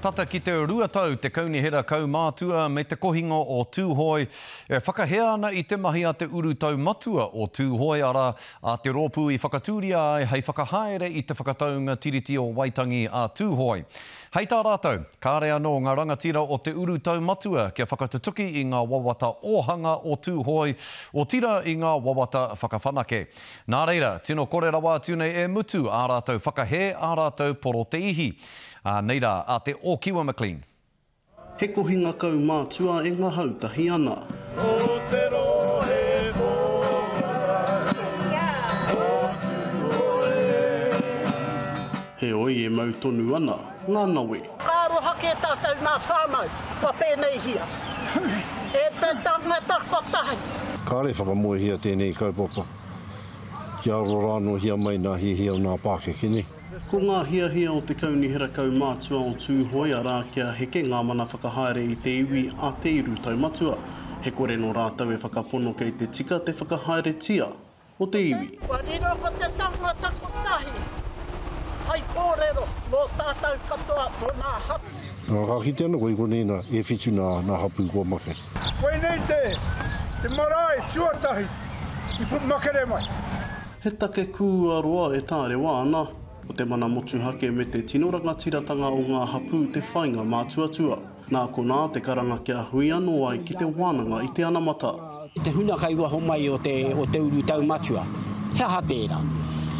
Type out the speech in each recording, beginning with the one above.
Tata ki te 2 tau te Kaunihera Kaumātua me te Kohinga o Tūhoe e whakahea ana i te mahi a te urutau matua o Tūhoe, arā, a te rōpū i whakatūria ai hei whakahaere i te whakataunga Tiriti o Waitangi a Tūhoe. Hei tā rātou, kāre anō ngā rangatira o te urutau matua kia whakatutuki i ngā wawata ōhanga o Tūhoe, otirā i ngā wawata whakawhanake. Nā reira, tino kore rawa atu nei e mutu ā rātou whakahē, ā rātou poroteihi. Ā, nei rā, a Te Ōkiwa McLean. He kohinga kaumātua e ngahau tahi ana. Ko te rohe kōpura o Tūhoe. Heoi, e mau tonu ana ngā nawe. Ka aroha kē tātou nā whānau kua pēneihia e te tangata kotahi. Kāre whakamoehia tēnei kaupapa kia aro rānōhia mai nā hiahia o nā pākeke nei. Ko ngā hiahia o te Kaunihera Kaumātua o Tūhoe arā kia heke ngā mana whakahaere i te iwi a Te Iru Taumatua. He kore nō rātou e whakapono kei te tika te whakahaeretia o te iwi. Kua riro ko te tangata kotahi hai kōrero mō tātou katoa mō nā hapū. Nā, ka kite ana koe i konei nā, e whitu nā, nā hapū kua makere. Koinei te, te marae tuatahi i put makere mai. He take kūaroa e tārewa ana, ko te mana motuhake me te tino rangatiratanga o ngā hapū te whāinga mātuatua. Nā konā te karanga kia hui anō ai ki te wānanga i te anamata. Te huna kai waho mai o te, o te uru taumatua, he aha tērā?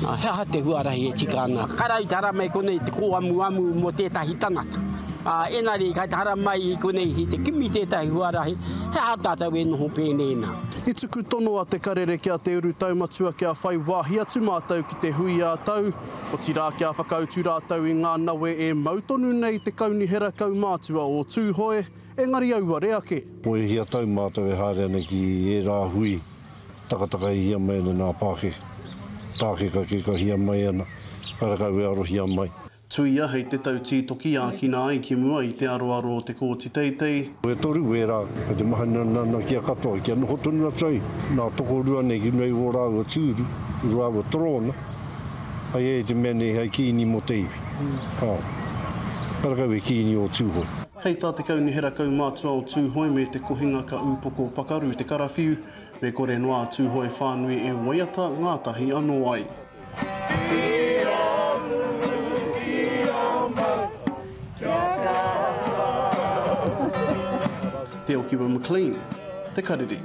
Nā, he aha te huarahi e tika ana? Ka rau te haramai konei te kōamuamu mō tētahi tangata. Ā, engari kai te haramai i konei ki te kimi tētahi huarahi, he aha tātou e noho pēnei nā? I tuku tono a Te Karere ki a Te Uru Taumatua kia whai wāhi atu mātou ki te hui ā-tau, otirā kia whakautu rātou i ngā nawe e mau tonu nei te Kaunihera Kaumātua o Tūhoe, engari auare ake. Ko e hia tau mātou e haere ana ki ērā hui takatakahia mai ana nā Pākehā, tākekakekahia mai ana, karekau e arohia mai. Tuia hei te tau tītoki ākina ai ki mua i te aroaro o te Kōti Teitei. E toru wērā, ko te maha nanakia katoa, kia noho tonu atu ai nā tokorua nei ki runga i ō rāua tūru, i ō rāua torōna, hei ē te mea nei hei kīngi mō te iwi. Kāo. Karekau he kīngi o Tūhoe. Hei tā te Kaunihera Kaumātua o Tūhoe me te kohinga ka ūpoko pakaru te karawhiu, me kore noa a Tūhoe whānui e waiata ngātahi anō ai. Te Okiwa McLean, Te Karere.